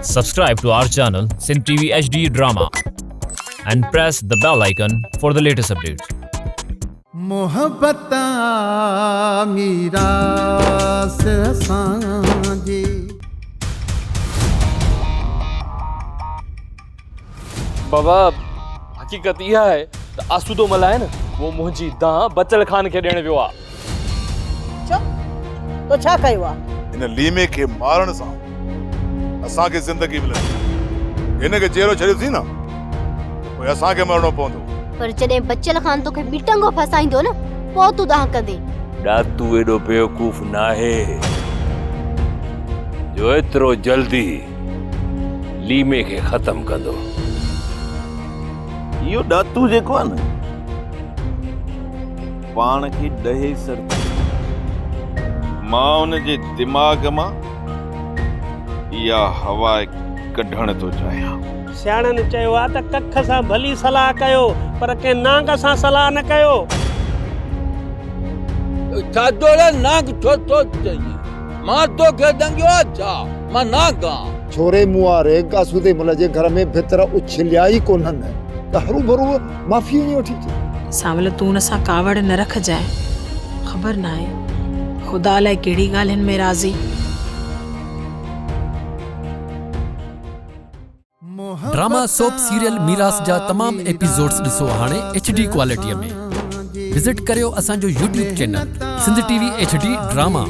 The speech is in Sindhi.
Subscribe to our channel Sindh TV HD Drama and press the bell icon for the latest updates. محبت آ ميراث اسان جي. بابا حقيقت اها آهي ته آسودو مل آهي نه اهو منهنجي دانهن بچل خان کي ڏيڻ ويو آهي. ڇو؟ تو ڇا ڪيو آهي؟ هن ليمي کي مارڻ سان اسان کي زندگي ملندي. هن کي جيئرو ڇڏيوسين نه ته پوء اسان کي مرڻو پوندو. پر جڏهن بچل خان توکي ٻٽنگو ڦاسائيندو نه پوء تون دانهن ڪندين. ڏاتو ايڏو بيوقوف ناهي جو ايترو جلدي ليمي کي ختم ڪندو. اهو ڏاتو جيڪو آهي نه پاڻ کي ڏهي سر ٿو. مان ان جي دماغ مان اها هوا ڪڍڻ ٿو چاهيان. سياڻن چيو آهي ته ڪک سان ڀلي صلاح ڪيو پر ڪنهن نانگ سان صلاح نه ڪيو. ڇا نانگ ڇو ٿو چئين؟ مان توکي ڏنگيو آ ڇا؟ مان نانگ آن. ڇوري مون واري گاسودي مل جي گهر ۾ ڀتر اڇليا ئي ڪونهن ته هروڀرو معافي وڃي وٺي اچي. سانول تون ان سان ڪاوڙ نه رکجانء. خبر ناهي خدا الائي ڪهڙي ڳالهين ۾ راضي. ڊراما سوپ سيريل ميراث جا تمام ايپيسوڊز ڏسو هاڻي ايڇ ڊي ڪوالٽي ۾ وزٽ ڪريو اسان جو YouTube channel Sindh T V H D drama.